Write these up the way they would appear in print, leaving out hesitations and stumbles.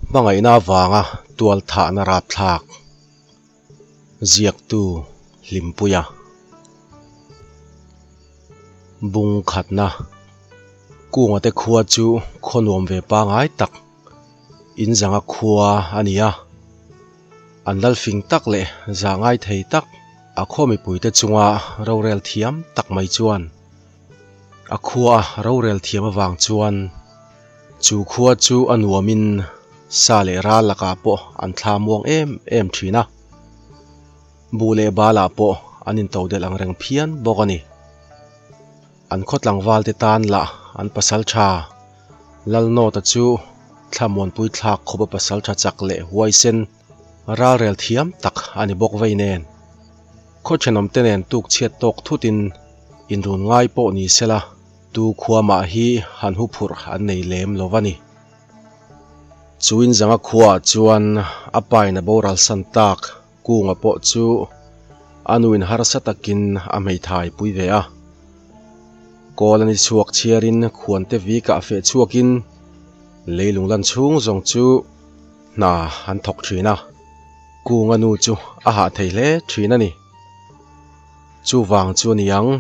Hmangaihna avanga tualthahna rapthlak ziaktu Hlimpuia Bung khatna Kunga te khua chu khaw nuam ve pangai tak in zanga khua a ni a, an lal fing tak leh zah ngai thei tak a khaw mipuite chunga rorel thiam tak mai chuan a khua rorel thiam avang chuan chu khua chu a nuamin sa leh ral lakah pawh an thla muang em em thin a, buh leh balah pawh an intodelh ang reng phian bawk a ni. An khaw tlangval te tan lah an pasal tha Lalnawta chu thlamuanpui thlak khawpa pasal tha chak leh huaisen ralrel thiam tak a ni bawk vei nen. Khaw thenawm te nen tuk chhiat tawk thutin inrun ngai pawh ni sela tu khua mah hi han hu phurh an nei lem lo va ni. Chu inzanga khuaah chuan a pain a boral san tak Kunga pawh chu a nuin harsa takin a hmeithai pui ve a. Kawl a ni chhuak chhiarin khuante vikah feh chhuakin leilung lan chhung zawng chu hna an thawk thin a. Kunga nu chu a hah thei hle thin a ni. Chuvang chu a ni ang,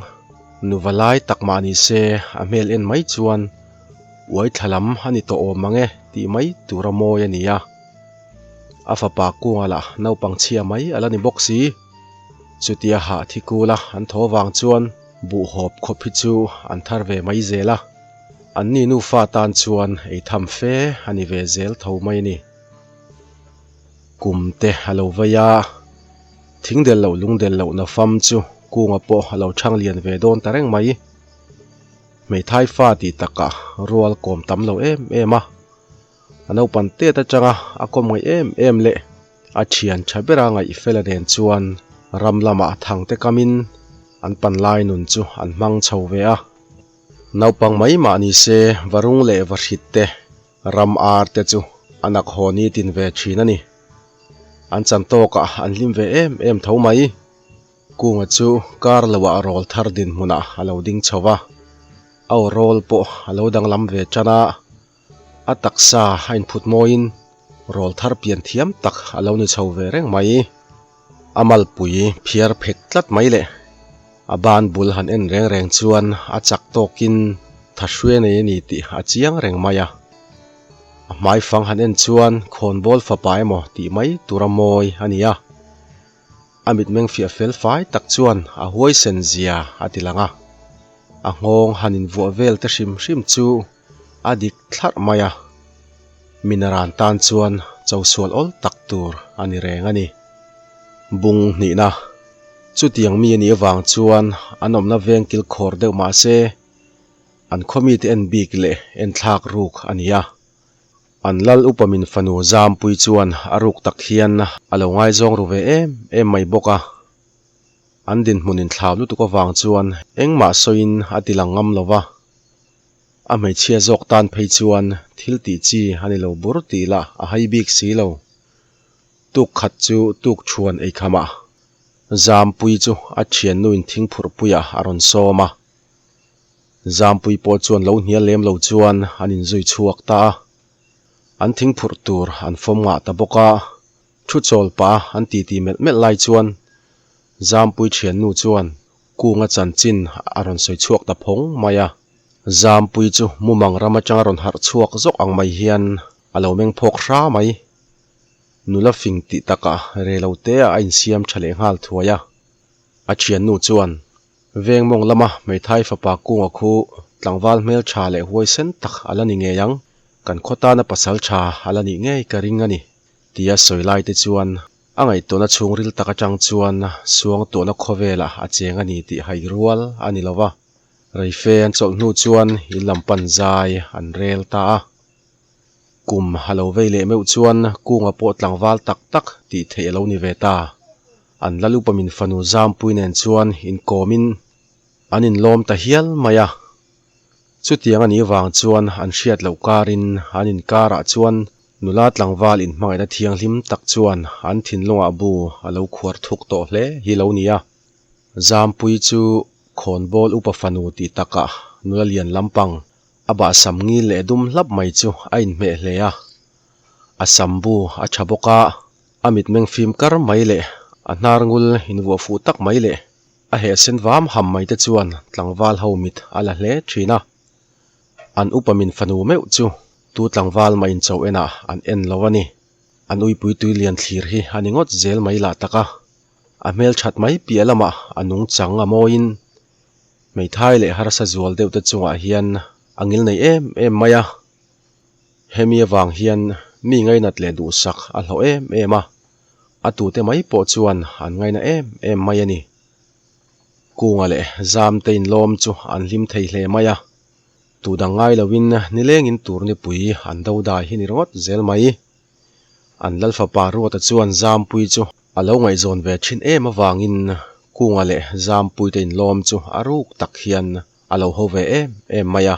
nuva lai tak mah ni se a hmel en mai chuan uai thla lam a ni tawh awm ang e tih mai tura mawi a ni a. A fapa kunga lah naupang chhia mai a la ni bawk si. Chutia hah thi kula an thaw vang chuan buhhawp khawp hi chu an thar ve mai zel a. An ni nufa tan chuan ei tham fe a ni ve zel tho mai a ni. Kum te a lo vei a, thing del loh lung del loh na fam chu kunga pawh a lo chhang lian ve dawn ta reng mai. Hmeithai fa tih takah rual kawm tam lo em em a. A naupan tet atanga a kawm ngaih em em leh a thian tha bera ngaih fela nen chuan ram lamah thangte kamin an panlai nun chu an hmang chho ve a. Naupang mai mah ni se varung leh vahrit te, ram ar te chu a nak haw ni tin ve thin a ni. An chan tawkah an hlim ve em em tho mai. Kunga chu kar loah rawl thar dinhmunah a lo ding chho va, a aw rawl pawh a lo danglam ve tan a. A taksa a inphut mawiin rawl thar pian thiam tak a lo ni chho ve reng mai. A malpui phiar phek tlat mai leh a ban bul han en reng reng chuan a chak tawkin tha hruai nei a ni tih a chiang reng mai a. A hmaifang han en chuan khawnbawl fapa emaw tih mai tura mawi a ni a. A mitmeng fiah fel fai tak chuan a huaisen zia a ti lang a. A nghawng han invuah vel te hrim hrim chu a dik thlarh mai a, minaran tan chuan cho sual awl tak tur a ni reng a ni. Bung hnihna, Chutiang mi a nih avang chuan an awmna veng kil khawr deuh mah se, an khaw mite en bik leh en thlak ruk a ni a. An lal upa min fanu Zampui chuan a ruk tak hian a lo ngaizawng ru ve em em mai bawk a. An dinhmun inthlau lutuk avang chuan engmah sawiin a ti lang ngam lo va. A hmeichhia zawk tan phei chuan thil tih chi a ni lo bur tih lah a hai bik si lo. Tuk khat chu tuk thuan eikhamah Zampui chu a thiannuin thingphurhpuiah a rawn sawm a. Zampui pawh chuan lo hnial lem lo chuan an inzui chhuak ta a. An thingphurh tur an fawm ngah ta bawk a. Thu chawl pah an titi melh melh lai chuan Zampui thiannu chuan Kunga chanchin a rawn sawi chhuak ta phawng mai a. Zampui chu mumang ram atanga rawn harh chhuak zawk ang mai hian a lo meng phawk hra mai. Nula fing tih takah rei lo te ah a insiam tha leh nghal thuai a. A thiannu chuan veng mawng lama hmeithai fapa Kunga khu tlangval hmel tha leh huaisen tak a la ni ngei ang, kan khaw tana pasal tha a la nih ngei ka ring a ni tia sawi lai te chuan A ngaihtuahna chhungril tak atang chuan suangtuahna khawvelah a cheng a ni tih hai rual a ni lo va. Reife an chawlh hnu chuan in lam pan zai an rel ta a. Kum a lo vei leh meuh chuan kunga pawh tlangval tak tak tih theih a lo ni ve ta. An Lalupa min fanu Zampui nen chuan inkawmin an inlawm ta hial mai a. Chutiang a nih vang chuan an hriat loh karin an inkarah chuan nula tlangval inhmangaihna thianghlim tak chuan an thinlungah bu a lo khuar thuk tawh hle hi lo ni a. Zampui chu khawnbawl upa fanu tih takah nula lian lampang a bahsam ngil leh dum hlap mai chu a inhmeh hle a. A sam bu a tha bawk a, a mitmeng fim kar mai leh a hnar ngul invuah fuh tak mai leh a heh sen vam ham mai te chuan tlangval ho mit a la hle thin a. An upa min fanu meuh chu tu tlangval mah in cho enah an en lo a ni. An uipui tui lian thlir hi a ni ngawt zel mai lah tak a. A hmel that mai piah lamah a nungchang a mawiin hmeithai leh harsa zual deuh te chungah hian a ngil nei em em mai a. Hemi avang hian mi ngainat leh duhsak a hlawh em em a, a tute mai pawh chuan an ngaina em em mai a ni. Kunga leh Zamte inlawm chu an hlim thei hle mai a, tu dang ngai loin nilengin turnipui an do dai hi ni ringawt zel mai. An Lalfapa Ruata chuan Zampui chu a lo ngaihzawn ve thin em avangin Kunga leh Zampuite inlawm chu a ruk tak hian a lo ho ve em em mai a.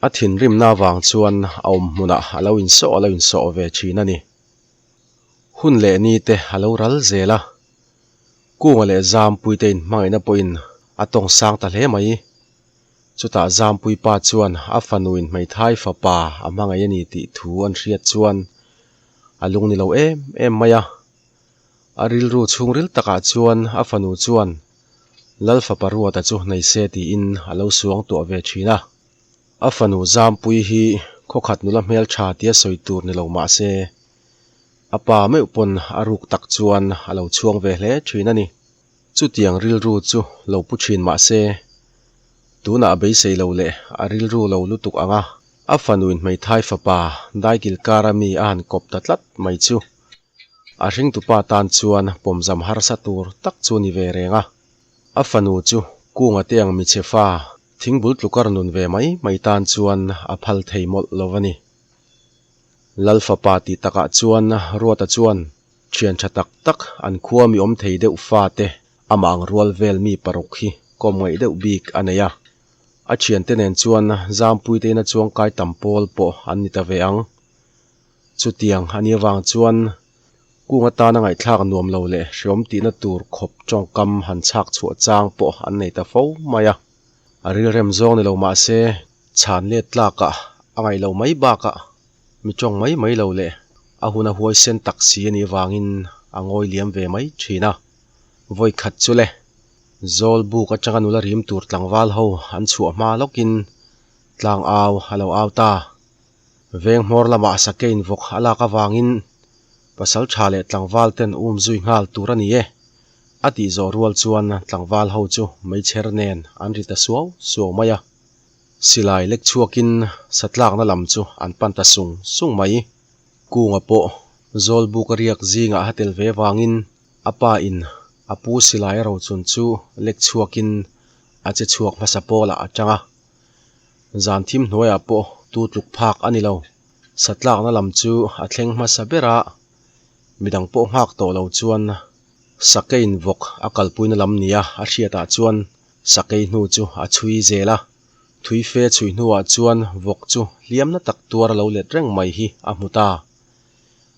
A thinrimna avang chuan a awm hmunah a lo insawh a lo insawh ve thin a ni. Hun leh ni te a lo ral zel a, Kunga leh Zampuite inhmangaihna pawhin a tawng sang ta hle mai. Chutah Zampui pa chuan a fanuin hmeithai fapa a hmangaih a ni tih thu an hriat chuan a lung ni lo em em mai a. A rilru chhungril takah chuan a fanu chuan Lal fapa Ruata chu nei se tiin a lo suang tuah ve thin a. A fanu Zampui hi khawkhat nula hmeltha tia sawi tur ni lo mah se, a pa meuh pawn a ruk tak chuan a lo chhuang ve hle thin a ni. Chutiang rilru chu lo pu thin mah se, tunah a beisei lo leh a rilru lo lutuk ang a, a fanuin hmeithai fapa daikil kara mi a han kawp ta tlat mai chu A hringtupa tan chuan pawmzam harsa tur tak chu ni ve reng a. A fanu chu Kunga te ang michhe fa thingbul tlukar nun ve mai mai tan chuan a phal thei mawlh lo a ni. Lal fapa tih takah chuan Ruata chuan thian tha tak tak an khua mi awm thei deuh fa te amah ang rual vel mi paruk hi kawm ngaih deuh bik a nei a. A thiante nen chuan Zampuite ina chuangkai tam pawl pawh an ni ta ve ang. Chutiang a nih avang chuan kung atana ngaihthlak nuam lo leh hreawm tihna tur khawp tawngkam han chhak chhuah chang pawh an nei ta fo mai a. A rilrem zawng ni lo mah se chhan let tlakah a ngaih loh mai bakah mi tawng mai mai lo leh a hun a huaisen tak si a nih avangin a ngawi liam ve mai thin a. Vawi khat chu le, Zawl buk atanga nula rim tur tlangval ho an chhuah hma lawkin tlang au a lo au ta. Veng hmawr lamah sakein vawk a lak avangin pasal tha leh tlangval ten um zui nghal tur a ni e, a tih zawh rual chuan tlangval ho chu meichher nen an ri ta suau suau mai a. Silai lek chhuakin satlakna lam chu an pan ta sung sung mai. Kunga pawh Zawlbuk a riak zingah a tel ve vangin a pa in a pu silai a rochun chu lek chhuakin a che chhuak hmasa pawlah a tang a. Zan thim hnuaiah pawh tu tluk phak a ni lo. Satlakna lam chu a thleng hmasa ber a, midang pawh nghak tawh lo chuan Sakeiin vawk a kalpuina lam nia a hriatah chuan Sakei hnu chu a chhui zel a. Thui fe chhui hnuah chuan vawk chu hliamna tak tuar a lo let reng mai hi a hmu ta.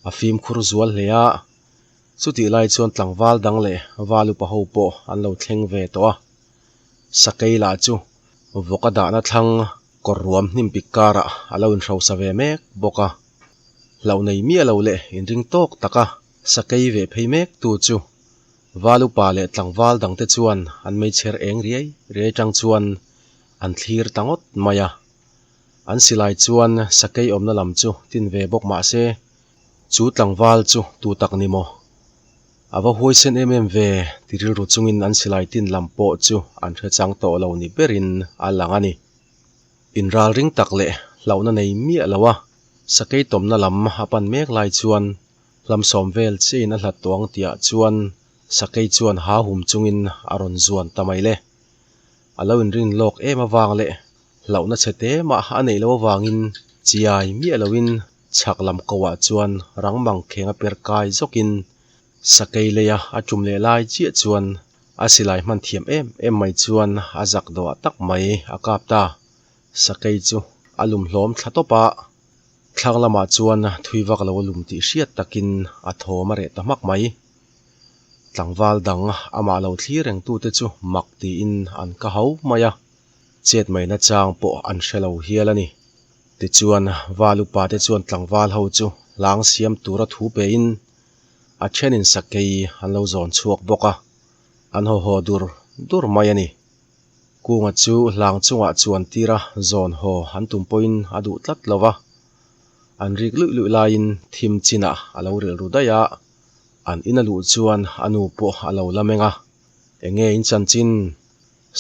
A fimkhur zual hle a, chutih lai chuan tlangval dang leh val upa ho pawh an lo thleng ve tawh a. Sakei lah chu vawk a dahna thlang kawr ruam hnim pik karah a lo inhrosa ve mek bawk a. Hlauh nei miah lo leh inring tawk taka sakei ve phei mek tu chu val upa leh tlangval dangte chuan an meichher eng riai riai atang chuan an thlir ta ngawt mai a. An silai chuan sakei awmna lam chu tin ve bawk mah se chu tlangval chu tu tak ni maw? A va huaisen em em ve ti rilru chungin an silai tin lam pawh chu an hre chang tawh lo ni berin a lang a ni. Inral ring tak leh hlauhna nei miah lo a, sakei tawmna lam a pan mek lai chuan hlamsawm vel chiahin a hlat tawh ang tihah chuan sakei chuan ha hum chungin a rawn zuan ta mai le. A lo inrin lawk em avang leh hlauhna chhe te mah a neih loh avangin chiai miah loin chhak lam kohah chuan rang mang kheng a per kai zawkin Sakei leia a tum leh lai chiah chuan a silai hman thiam em em mai chuan a zak dawh tak mai a kap ta. Sakei chu a lum hlawm thla tawp a, thlang lamah chuan thui vak lo a lum tih hriat takin a thawm a reh ta hmak mai. Tlangval dang amah lo thlir reng tute chu mak tiin an ka hau mai a, chet mai nachang pawh an hre lo hial a ni. Tichuan, val upa te chuan tlangval ho chu hlang siam tura thu pein a thenin sakei an lo zawn chhuak bawk a, an haw haw dur dur mai a ni. Kunga chu hlang chungah chuan tira zawn haw an tum pawhin a duh tlat lo va, an rik luih luih laiin thim chinah a lo rilru daih a, an in a luh chuan a nu pawh a lo la meng a, Enge in chanchin?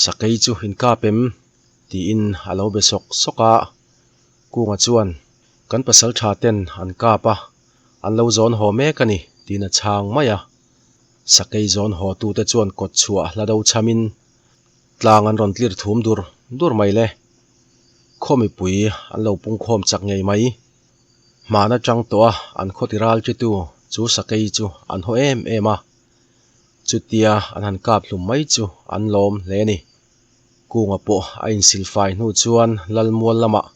Sakei chu in kap em? tiin a lo be sawk sawk a, Kunga chuan, Kan pasal tha ten an kap a, an lo zawn haw mek a ni, tiin a chhang mai a. Sakei zawn haw tute chuan kawt chhuah hla do chhamin tlang an rawn tlir thum dur dur mai le. Khaw mipui an lo pungkhawm chak ngei mai. Hman atang tawh a an khaw ti ral chitu chu sakei chu an haw em em a. Chutia an han kap hlum mai chu an lawm hle a ni. Kunga pawh a insilfai hnu chuan Lalmual lamah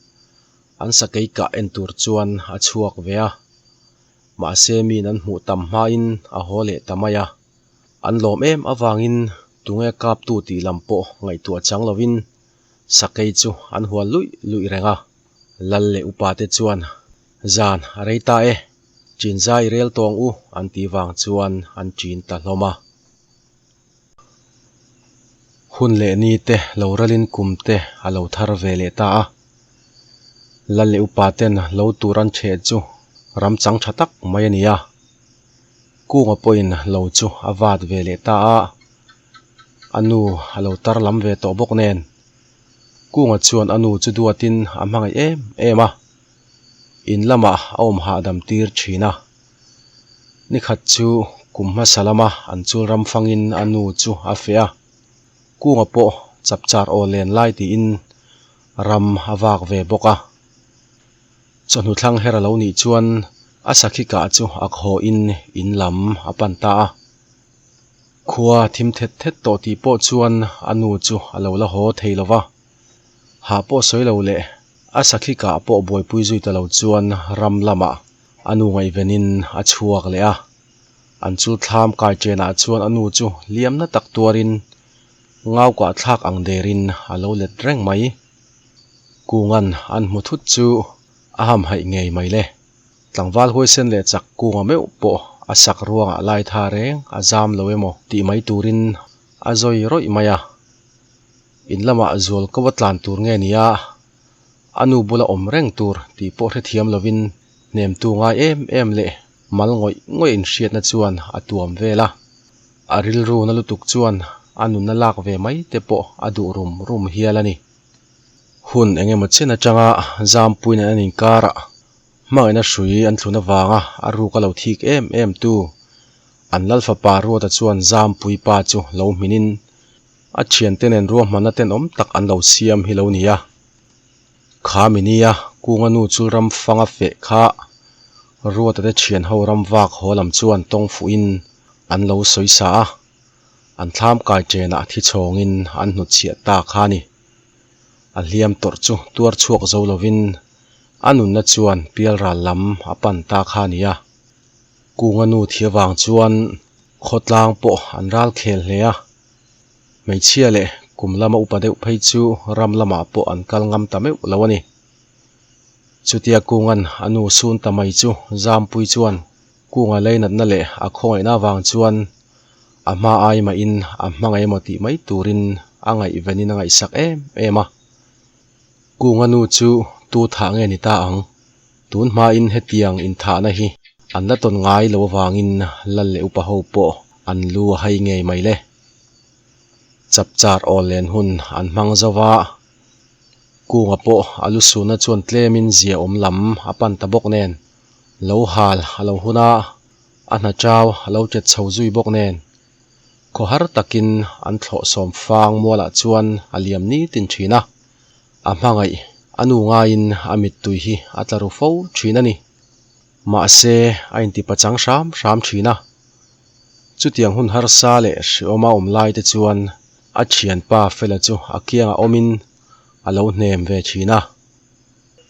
an sakei kah en tur chuan a chhuak ve a. Mahse miin an hmuh tam hmain a haw leh ta mai a. An lawm em avangin tunge kaptu tih lam pawh ngaihtuah chang lovin sakei chu an hual luih luih reng a. Lal leh upa te chuan zan a rei ta e, chin zai rel tawng u an tih vang chuan an chin ta hlawm a. Hun leh ni te lo ralin kum te a lo thar ve leh ta a. Lal leh upa ten lo tur an chheh chu ram chang tha tak mai a ni a. Kunga pawhin lo chu a vat ve leh ta a, a nu a lo tar lam ve tawh bawk nen. Kunga chuan a nu chu duatin a hmangaih em em a, in lamah a awm hahdam tir thin a. Nikhat chu kum hmasa lama an chul ram fangin a nu chu a feh a, Kunga pawh chapchar aw len lai tiin ram a vak ve bawk a. Chawhnu thlang her a lo nih chuan a sakhi kah chu a khawhin in lam a pan ta a. Khua thim thet thet tawh tih pawh chuan a nu chu a lo la haw thei lo va. Hah pawh sawi lo leh a sakhi kah pawh buaipui zui ta lo chuan ram lamah a nu ngaihvenin a chhuak leh a. An chul thlam kai chenah chuan a nu chu hliamna tak tuarin ngau kah thlak ang derin a lo let reng mai. Kungan an hmu thut chu a hamhaih ngei mai le. Tlangval huaisen leh chak kunga meuh pawh a sak ruangah lai tha reng a zam lo emaw tih mai turin a zawi rawih mai a. In lamah zual ko a tlan tur nge nia, a nu bula awm reng tur tih pawh hrethiam lovin hnemtu ngai em em leh mal ngawih ngawih inhriatna chuan a tuam vel a. A rilru na lutuk chuan a nunna lak ve mai te pawh a duh rum rum hial a ni. Hun eng emaw chen atanga Zampuiin an inkarah hmangaihna hrui an thlun avanga a ruk a lo thik em em tu an Lalfapa Ruata chuan Zampui pa chu lo hminin a thiante nen ruahmanna tenawm tak an lo siam hi lo ni a. Kha minia Kunga nu chu ram fanga feh kha Ruata te thian ho ram vak haw lam chuan tawng fuhin an lo sawi sa a, an thlam kai chenah thi chhawngin an hnutchhiah ta kha a ni. A hliam tawrh chu tuar chhuak zo lovin a nunna chuan pialral lam a pan ta kha a ni a. Kunga nu thi avang chuan khawtlang pawh an ral khel hle a, hmeichhia leh kum lama upa deuh phei chu ram lamah pawh an kal ngam ta meuh lo a ni. Chutia Kunga'n a nu sun ta mai chu Zampui chuan Kunga leinatna leh a khawngaihna avang chuan a hma ai mahin a hmangaih emaw tih mai turin a ngaihvenin a ngaihsak em em a. Kunga nu chu tu thah nge ni ta ang? Tun hmain hetiang inthahna hi an la tawn ngai lo avangin lal leh upa ho pawh an lu a hai ngei mai le. Chapchar aw len hun an hmang zo va, Kunga pawh a lu suhna chuan tlemin zia awm lam a pan ta bawk nen, lo hal a lo hun a, a hna chau a lo tet chho zui bawk nen. Khawhar takin an thlawh sawm fang mualah chuan a liam nitin thin a, a hmangaih a nu ngaiin a mittui hi a tla ru fo thin a ni. Mahse, a intipachang hram hram thin a. Chutiang hun harsa leh hreawma awm lai te chuan a thianpa Fela chu a kiangah awmin a lo hnem ve thin a.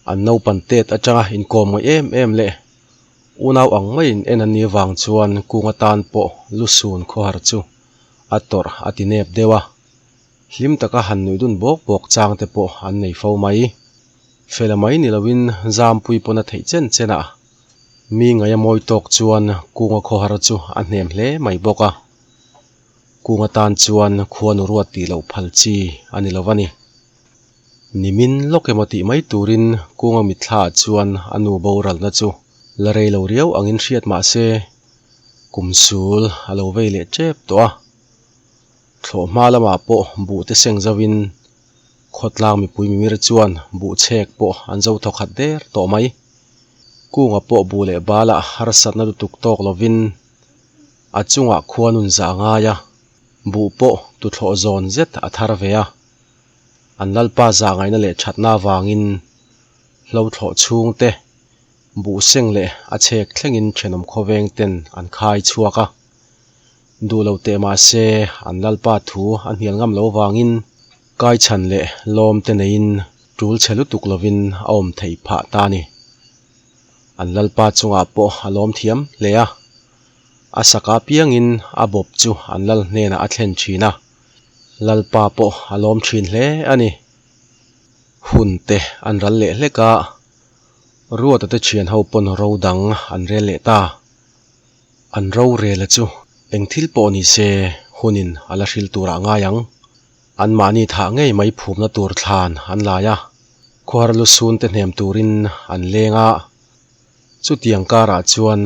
An naupan tet atanga inkawm ngaih em em leh Unau ang maiin en an nih avang chuan kung atan pawh lusun khawhar chu a tawrh a ti nep deuh a, hlim taka han nuih dun bawk bawk chang te pawh an nei fo mai. Fela mai ni loin Zampui pawn a theih chen chen a, Mi ngaih a mawi tawk chuan Kunga khawhar chu a hnem hle mai bawk a. Kunga tan chuan khuanu ruat tih loh phal chi a ni lo a ni. Nimin lawk emaw tih mai turin Kunga mitthla ah chuan a nu boralna chu la rei lo riau angin hriat mah se, kum sul a lo vei leh tep tawh a. Thlawh hma lamah pawh buh te seng zauhin khawtlang mipui mimir chuan buh chhek pawh an zo thaw khat der tawh mai. Kunga pawh buh leh balah harsatna lutuk tawk lovin a chungah khuanun zah a ngai a, buh pawh tuthlawh zawn zet a thar ve a. An lalpa zah ngaihna leh thatna avangin hlo thlawh chhungte buh seng leh a chhek thlengin thenawm khawveng ten an khai chhuak a. Duh lo teh mah se an lalpa thu a hnial ngam lo vangin kaichhan leh lawm te neiin tul chhe lutuk lovin a awm theih phah ta a ni. An lalpa chungah pawh a lawm thiam hle a, a saka piangin a bawp chu an lal hnenah a thlen thin a, lalpa pawh a lawm thin hle a ni. Hun te an ral leh hlek a, Ruata te thian ho pawn ro dang an rel leh ta. An rorela chu eng thil pawh ni se hunin a la hril turah ngai ang. Anmahni thah ngei mai phumna tur thlan an lai a, khuahar lusun te hnem turin an leng a. Chutiang karah chuan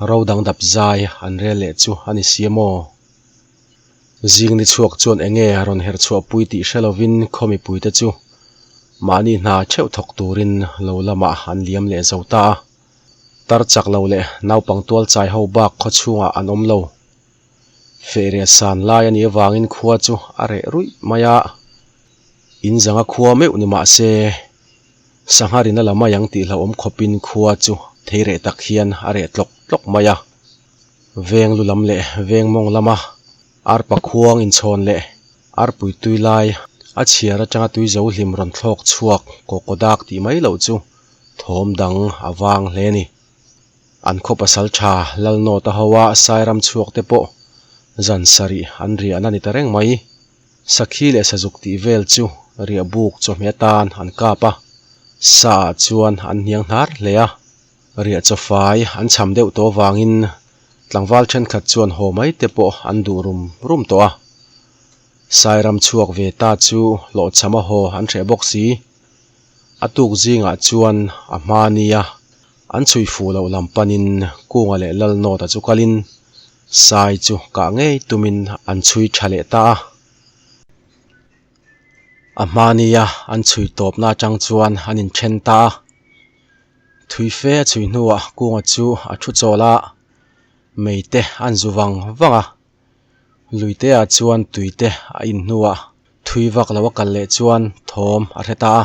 ro dang dap zai an rel leh chu a ni si a maw? Zing ni chhuak chuan enge a rawn herh chhuahpui tih hre lovin khaw mipuite chu mahni hna theuh thawk turin lo lamah an liam leh zo ta a. Tar chak lo leh naupang tual chai ho bak khaw chhungah an awm lo. Fehriah san lai a nih avangin khua chu a reh ruih mai a, in zanga khua meuh ni mah se sangha rina la mai ang tih hlauhawm khawpin khua chu thei reh tak hian a reh tlawk tlawk mai a. Veng lu lam leh veng mawng lama arpa khuang inchhawn leh arpui tui lai a chhiar atanga tui zo hlim rawn thlawk chhuak kawkaw dak tih mai loh chu thawm dang a vang hle a ni. An khaw pasal tha Lalnawta hoa Sairam chhuak te pawh zan sarih an riahna ni ta reng mai. Sakhi leh sazuk tih vel chu riah buk chawhmeh atan an kap a, sa ah chuan an hniang hnar hle a. Riah chawfai an cham deuh tawh avangin tlangval thenkhat chuan haw mai te pawh an duh rum rum tawh a. Sairam chhuak ve ta chu hlawhchham a haw an hreh bawk si. A tuk zingah chuan a hma nia an chhui fuh loh lam panin Kunga leh Lalnawta chu kalin Sai chu kah ngei tumin an chhui tha leh ta a. A hma nia an chhui tawpna atang chuan an inthen ta a. Thui fe a chhui hnuah Kunga chu a thu chawl a, mei te an zu vang vang a. Luite ah chuan tui te a in hnuah thui vak lo a kal leh chuan thawm a hre ta a.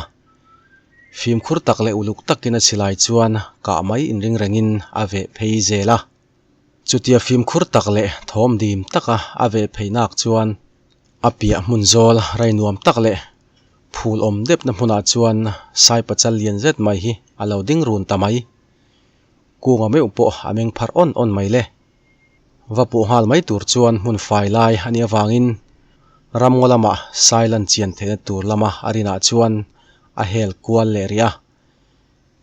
Fimkhur tak leh uluk takin a chhilai chuan kah mai inring rengin a veh phei zel a. Chutia fimkhur tak leh thawm dim taka a veh phei nak chuan a piah hmun zawl rai nuam tak leh phul awm depna hmunah chuan sai pachal lian zet mai hi a lo ding run ta mai. Kunga meuh pawh a meng pharh awn awn mai le. Va puh nghal mai tur chuan hmun fai lai a nih avangin ramngaw lamah sai lan chian theihna tur lama a rinah chuan a hel kual leh rih a.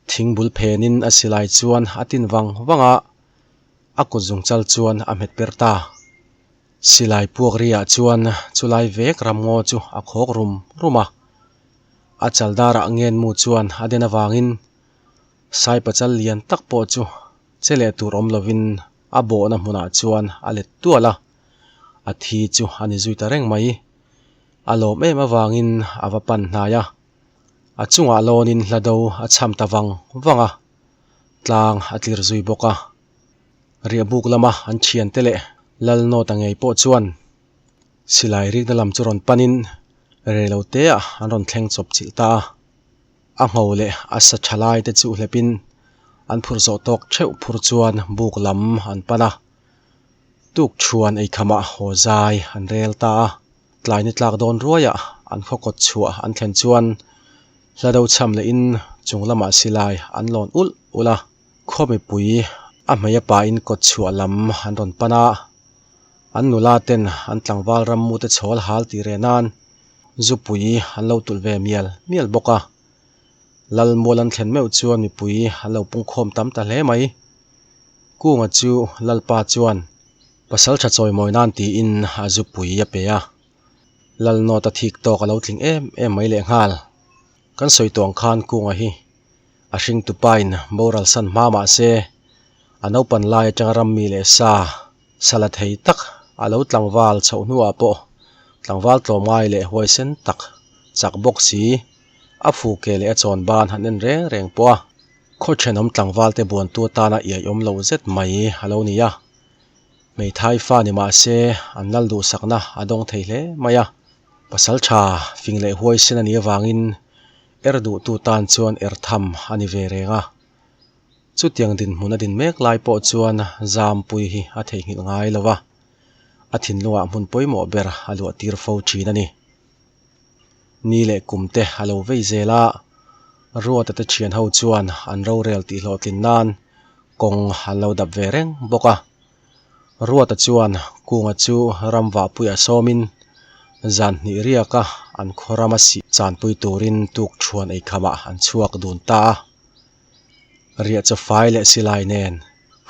Thing bul phenin a silai chuan a tin vang vang a, a kut zungchal chuan a hmet per ta. Silai puak riah chuan chulai vek ramngaw chu a khawk rum rum a. A chaldarah ngenmu chuan a den avangin sai pachal lian tak pawh chu che leh tur awm lovin a bawhna hmunah chuan a let tual a, a thi chu a ni zui ta reng mai. A lawm em avangin a va pan hnai a, a chungah lawnin hla do a cham ta vang vang a, tlang a tlir zui bawk a. Riahbuk lama an thiante leh Lalnawta ngei pawh chuan silai rikna lam chu rawn panin reiloteah an rawn thleng chawp chilh ta a. A ngho leh a sa tha lai te chu hlepin an phur zawh tawk theuh phur chuan buk lam an pan a. Tuk thuan eikhamah haw zai an rel ta a. Tlai ni tlak dawn ruaiah an khaw kawt chhuah an thlen chuan hla do cham lehin chung lamah silai an lawn ulh ulh a. Khaw mipui a hmei a pain kawt chhuah lam an rawn pan a. An nula ten an tlangval rammu te chhawl hal tih reh nan Zupui an lo tulh ve mial mial bawk a, Lalmual an thlen meuh chuan mipui an lo pungkhawm tam ta hle mai. Kunga chu Lalpa chuan Pasaltha chawimawi nan tiin a zupui a pe a. Lalnawta thik tawk a lo tling em em mai lehnghal. Kan sawi tawh ang khan Kunga hi a hringtu pain boral san hma mah se a naupan lai atanga rammi leh sa sa la thei tak a lo tlangval chhoh hnuah pawh tlangval tlawmngai leh huaisen tak chak bawk si a fu ke leh a chawn ban han en reng reng pawh a khaw thenawm tlangval te buantu atana iaiawm lo zet mai a lo ni a. Hmeithai fa ni mah se an lal duhsakna a dawng thei hle mai a. Pasal tha fing leh huaisen a nih avangin er duhtu tan chuan er tham a ni ve reng a. Chutiang dinhmun a din mek lai pawh chuan Zampui hi a theihnghilh ngai lo va, a thinlungah hmun pawimawh ber a luah tir fo thin a ni. Ni leh kum te a lo vei zel a, Ruata te thian ho chuan an rorel tih hlawhtlin nan kawng an lo dap ve reng bawk a. Ruata chuan Kunga chu ram vahpuiah sawmin zan hnih riaka an khaw rama sih chanpui turin tuk thuan eikhamah an chhuak dun ta a. Riah chawfai leh silai nen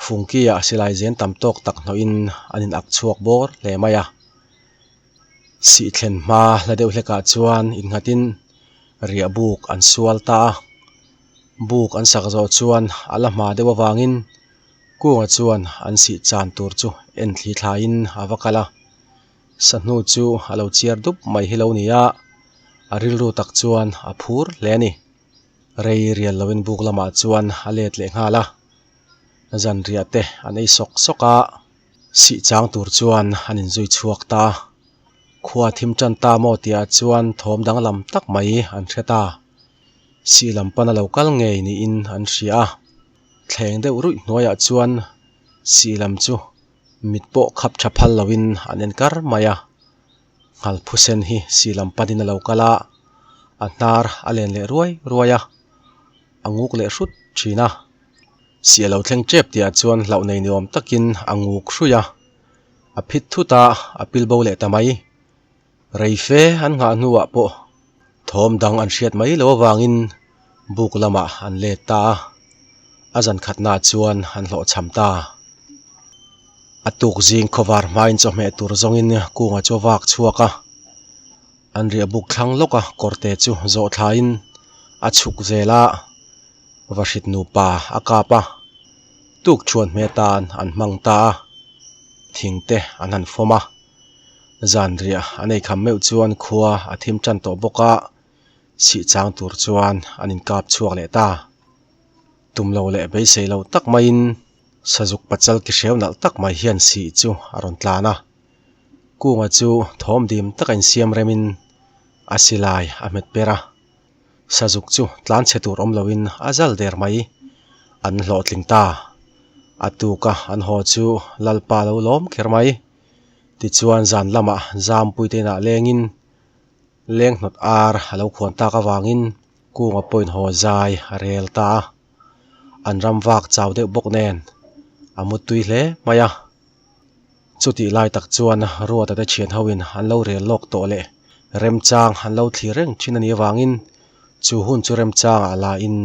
Fungki-ah silai zen tam tawk tak hnawhin an in ak chhuak bawr hle mai a. Sih thlen hma hla deuh hlekah chuan innghatin riah buk an sual ta a. Buk an sak zawh chuan a la hma deuh avangin Kunga chuan an sih chan tur chu en thli thlaiin a va kal a. Sahnu chu a lo chiar dup mai hi lo ni a, a rilru tak chuan a phur hle a ni. Rei rial loin buk lamah chuan a let leh nghal a, zanriah te an ei sawk sawk a, sih chang tur chuan an inzui chhuak ta. Khua thim tan ta maw tihah chuan thawm danglam tak mai an hre ta. Sih lam pana lo kal ngei niin an hria a, thleng deuh ruih hnuaiah chuan sih lam chu mit pawh khap tha phal loin an en kar mai a. Nghalphusen hi sih lam panin a lo kal a, a hnar a len leh ruai ruai a, a nguk leh hrut thin a. Sih a lo thleng tep tihah chuan hlauh nei ni awm takin a nguk hruih a, a phit thut a, a pil bo leh ta mai. Rei fe an nghah hnuah pawh thawm dang an hriat mai lo avangin buk lamah an let ta a, a zan khatnaah chuan an hlawhchham ta. A tuk zing khawvar hmain chawhmeh tur zawngin kunga chu a vak chhuak a, an riah buk thlang lawk a kawrte chu zawh thlain a chhuk zel a, vahrit nupa a kap a, tuk chhuan hme tan an hmang ta a, thingte an han fawm a. Zanriah an ei kham meuh chuan khua a thim tan tawh bawk a, sih chang tur chuan an inkap chhuak leh ta. Tum lo leh beisei lo tak maiin Sazuk pachal ki hreu nalh tak mai hian sih chu a rawn tlan a. Kunga chu thawm dim taka insiam remin a silai a hmet per a. Sazuk chu tlan chhe tur awm loin a zal der mai. An hlawhtling ta. A tuka an haw chu Lalpa lo lawm kher mai. Tichuan zan lamah Zampuite inah lengin leng hnawt ar a lo khuan tak avangin Kunga pawhin haw zai a rel ta a. An ram vak chau deuh bawk nen a mutui hle mai a. Chutih lai tak chuan Ruata te thian hoin an lo rel lawk tawh leh remchang an lo thlir reng thin a nih avangin chu hun chu remchangah lain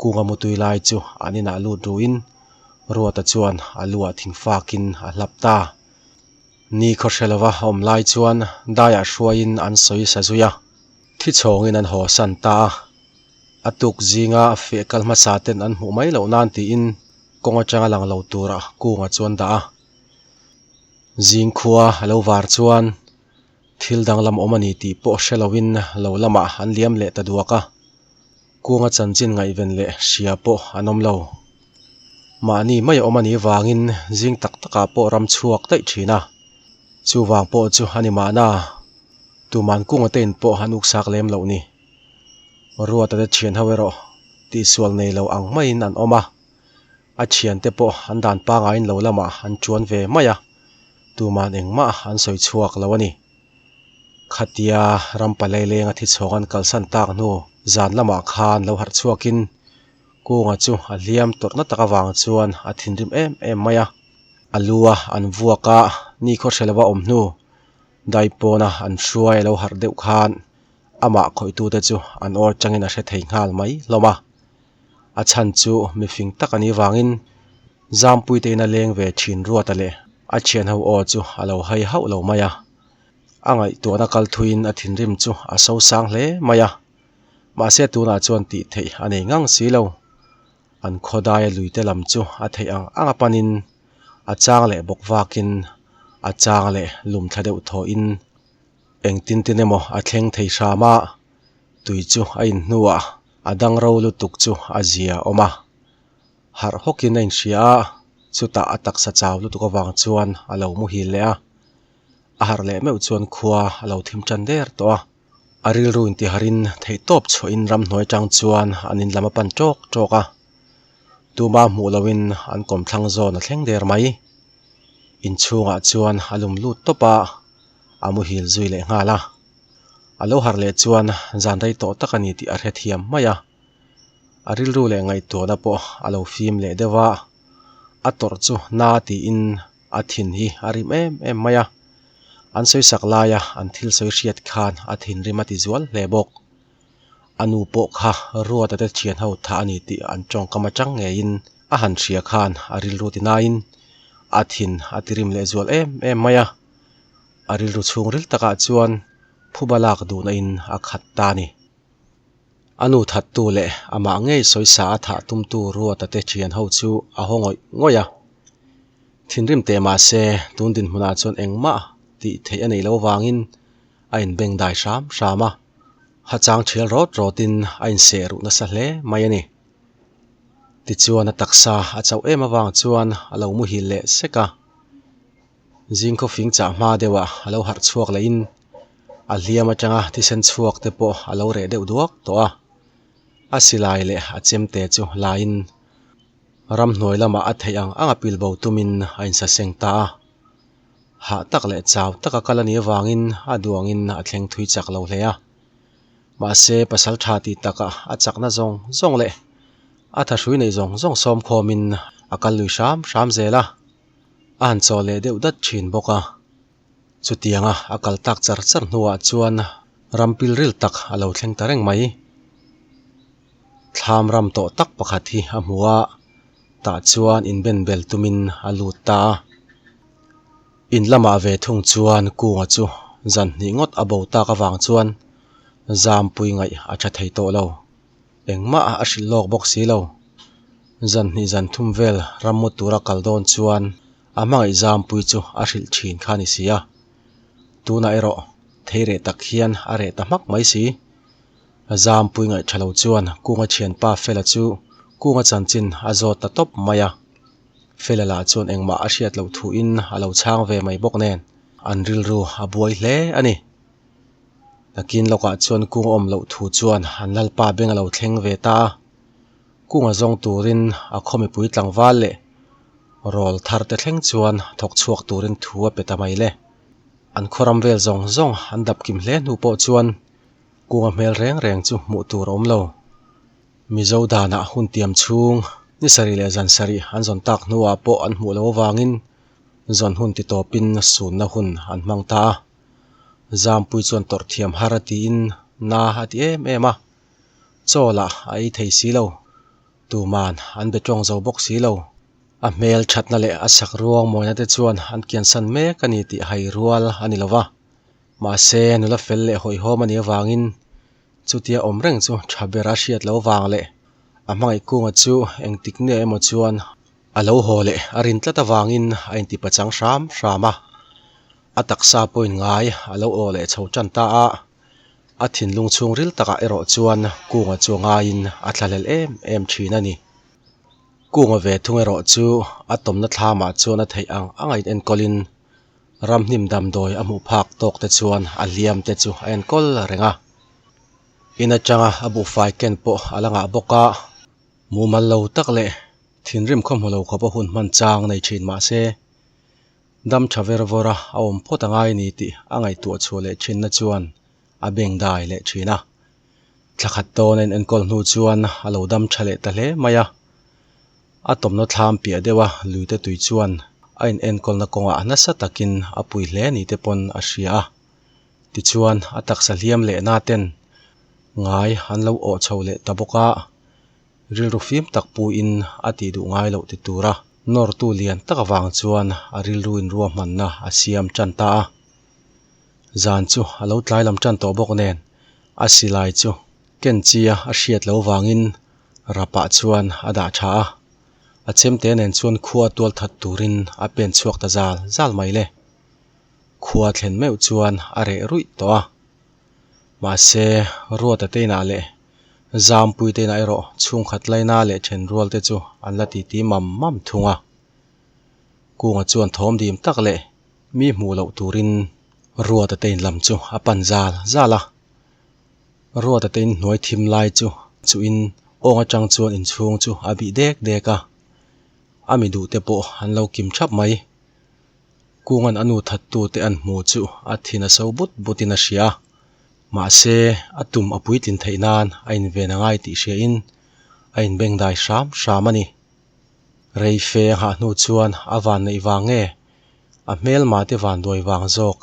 Kunga mutui lai chu an inah lut ruin Ruata chuan a luah thing fakin a hlap ta. Ni khaw hre lova a awm lai chuan daiah hruaiin an sawi sa zui a, thi chhawngin an haw san ta a. A tuk zinga feh kal hmasa ten an hmuh mai loh nan tiin kawng atanga lang lo tura Kunga chuan dah a. Zing khua a lo var chuan thil danglam awm a ni tih pawh hre loin lo lamah an liam leh ta duak a. Kunga chanchin ngaihven leh hria pawh an awm lo. Mahni mai a awm a nih vangin zing tak takah pawh ram chhuak daih thin a. Chuvang pawh chu a ni mahna, tuman Kunga te in pawh an uksak lem loh ni. Ruata te thian ho erawh tihsual nei lo ang maiin an awm a, a thiante pawh an dan pangaiin lo lamah an chuan ve mai a, tuman engmah an sawi chhuak lo a ni. Khatia ram palai lenga thi chhawng an kalsan tak hnu zan lamah khan lo harh chhuakin Kunga chu a hliam tawrhna tak avang chuan a thinrim em em mai a, a lu a an vuak a, ni khaw hre lova awm hnu daipawna an hruai a lo harh deuh khan amah khawihtute chu an aw atangin a hre thei nghal mai hlawm a, a chhan chu mifing tak a nih vangin. Zampuite ina leng ve thin Ruata leh a thianho aw chu a lo hai hauh lo mai a. A ngaihtuahna kal thuiin a thinrim chu a sosang hle mai a. Mahse tunah chuan tih theih a nei ngang si lo. An khawdaia luite lam chu a theih ang ang a panin a chang leh bawk vakin a chang leh lum thla deuh thawhin engtin tin emaw a thleng thei hram a, tui chu a inhnuah a dang ro lutuk chu a zia awm a. Harh hawkin a inhria a, chutah a taksa chau lutuk avang chuan a lo muhil leh a. A harh leh meuh chuan khua a lo thim tan der tawh a. A rilru intiharin theihtawp chhuahin ramhnuai tang chuan an in lam a pan tawk tawk a. Tuma hmuh loin an kawmthlang zawn a thleng der mai. Inchhungah chuan a lum lut tawp a, a muhil zui leh nghal a. A lo harh leh chuan zan rei tawh tak a ni tih a hrethiam mai a. A rilru leh ngaihtuahna pawh a lo fim leh deuh a, a tawrh chu na tiin a thin hi a rim em em mai a. An sawisak laia an thil sawi hriat khan a thinrim a ti zual hle bawk. A nu pawh kha Ruata te thian ho thah a ni tih an tawngkam atang ngeiin a han hria khan a rilru ti nain a thin a ti rim leh zual em em mai a. A rilru chhungril takah chuan phuba lak duhna in a khat ta a ni. A nu thattu leh amah ngei sawisa a thah tumtu Ruata te thian ho chu a haw ngawih ngawih a. Thinrim teh mah se tun dinhmunah chuan engmah tih theih a neih loh vangin a inbeng dai hram hram a. Hachang thial rawt rawtin a inseh ruh nasa hle mai a ni. Tichuan a taksa a chauh em avang chuan a lo muhil leh sek a. Zing khawfing chah hma deuhah a lo harh chhuak lehin a hliam atanga thisen chhuak te pawh a lo reh deuh duak tawh a. A silai leh a chemte chu laiin ramhnuai lamah a theih ang ang a pilbo tumin a insaseng ta a. Hah tak leh chau taka kal a nih avangin a duangin a thleng thui chak lo hle a. Mahse pasal tha tih takah a chakna zawng zawng leh a thahrui neih zawng zawng sawmkhawmin a kal lui hram hram zel a. A han chaw leh deuh dat thin bawk a. Chutianga a kal tak char char hnuah chuan ram pilril tak a lo thleng ta reng mai. Thlam ram tawh tak pakhat hi a hmu a, tah chuan inben bel tumin a lut ta a. In lamah ve thung chuan Kunga chu zan hnih ngawt a bo tak avang chuan Zampui ngaih a tha thei tawh lo. Engmah a hrilh lawk bawk si lo. Zan hnih zan thum vel rammu tura kal dawn chuan a hmangaih Zampui chu a hrilh thin kha a ni si a. Tunah erawh thei reh tak hian a reh ta hmak mai si. Zampui ngaih tha lo chuan Kunga thianpa Fela chu Kunga chanchin a zawt ta tawp mai a. Fela lah chuan engmah a hriat loh thuin a lo chhang ve mai bawk nen an rilru a buai hle a ni. Nakin lawkah chuan Kung awm loh thu chuan an lalpa beng a lo thleng ve ta a. Kunga zawng turin a khaw mipui tlangval leh rawl thar te thleng chuan thawk chhuak turin thu a pe ta mai le. An khawram vel zawng zawng an dap kim hle hnu pawh chuan Kunga hmel reng reng chu hmuh tur a awm lo. Mizo danah hun tiam chhung ni sarih leh zan sarih an zawn tak hnuah pawh an hmuh loh avangin zawn hun ti tawpin sunna hun an hmang ta a. Zampui chuan tawrh thiam har a tiin na a ti em em a, chaw lah a ei thei si lo, tuman an be tawng zo bawk si lo. A hmel thatna leh a sak ruang mawina te chuan an kiansan mek a ni tih hai rual a ni lo va. Mahse, nula fel leh hawihhawm a nih avangin chutia awm reng chu tha ber a hriat lo vang leh a hmangaih kunga chu engtik nge emaw chuan a lo haw leh a rin tlat avangin a inti pachang hram hram a. A taksa pawhin ngai a lo aw leh chho tan ta a, a thinlung chhungril takah erawh chuan kunga chu a ngaiin a thlahlel em em thin a ni. Kunga ve thung erawh chu a tawmna thlamah chuan a theih ang ang a inenkawlin Ramhnim damdawi a hmuh phak tawk te chuan a hliam te chu a enkawl reng a. In atanga a buhfai ken pawh a la ngah bawk a, mumal lo tak leh thinrim khaw hmu lo khawp a hun hman chang nei thin mah se, dam tha ver vawr a a awm phawt a ngai ni tih a ngaihtuah chhuah leh thinna chuan a beng dai leh thin a. Thla khat dawn a inenkawl hnu chuan a lo dam tha leh ta hle mai a. A tawmna thlam piah deuh a luite tui chuan a inenkawlna kawngah nasa takin a pui hle ni te pawn a hria a. Tichuan a taksa hliam leh na ten ngai an lo awh chho leh ta bawk a, rilru fim tak puin a tih duh ngai loh ti tura Nawrtu lian tak avang chuan a rilru in ruahmanna a siam tan ta a. Zan chu a lo tlai lam tan tawh bawk nen a silai chu ken chia a hriat lo vangin rapah chuan a dah tha a. A chemte nen chuan khua tual that turin a pen chhuak ta zal zal mai le. Khua thlen meuh chuan a reh ruih tawh a. Mahse, Ruata te inah leh Zampui te inah erawh chhungkhat laina leh then rual te chu an la titi mam mam thung a. Kunga chuan thawm dim tak leh mi hmuh loh turin Ruata te in lam chu a pan zal zal a. Ruata te in hnuai thim lai chu chuhin awng atang chuan inchhung chu a bih dek dek a. A mi duh te pawh an lo kim thap mai. Kunga'n a nu thattute an hmu chu a thin a so but butin a hria a, mahse a tum a puitlin theih nan a inven a ngai tih hriain a inbengdai hram hram a ni. Rei fe a nghah hnu chuan a van neih vang nge a hmelma te van duai vang zawk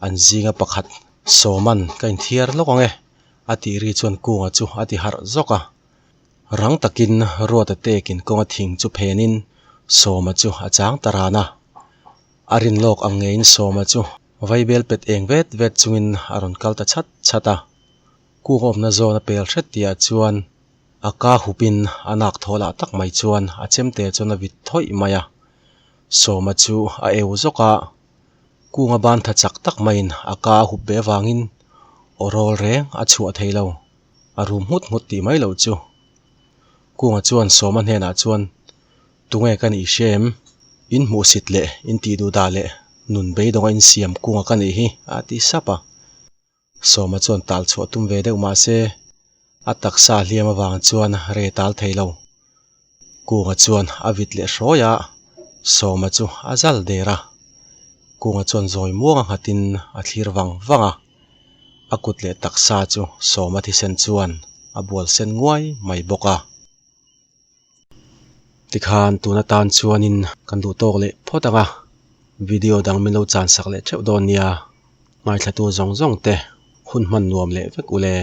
an zinga pakhat Sawman ka inthiar lawk ang e a tih ri chuan Kunga chu a ti harh zawk a. Rang takin Ruata tekin kawnga thing chu phenin Sawma chu a chang ta ran a. A rin lawk ang ngeiin Sawma chu vaibel pet eng vet vet chungin a rawn kal ta chhat chhat a. Kuk awmna zawn a pel hret tihah chuan a ka hupin a nak thaw lah tak mai chuan a chemte chuan a vit thawih mai a. Sawma chu a eu zawk a, kunga ban tha chak tak maiin a ka a hup ve avangin aw rawl reng a chhuah thei lo. A rum nghut nghut tih mai loh chu. Kunga chuan Sawma hnenah chuan, Tunge ka nih hria em? In hmuhsit leh in tih duh dah leh nun beidawnga in siam Kunga ka nih hi, a ti sap a. Sawma chuan tal chhuah tum ve deuh mah se, a taksa hliam avang chuan re tal thei lo. Kunga chuan a vit leh hrawi a, Sawma chu a zal der a. Kunga chuan zawi muanga nghatin a thlir vang vang a, a kut leh taksa chu Sawma thisen chuan a bual sen nguai mai bawk a. Tikhan tun atan chuanin kan duh tawk leh phawt ang a, video dang min lo chan sak leh theuh dawn nia, ngaithlatu zawng zawng te hun hman nuam leh vek ule.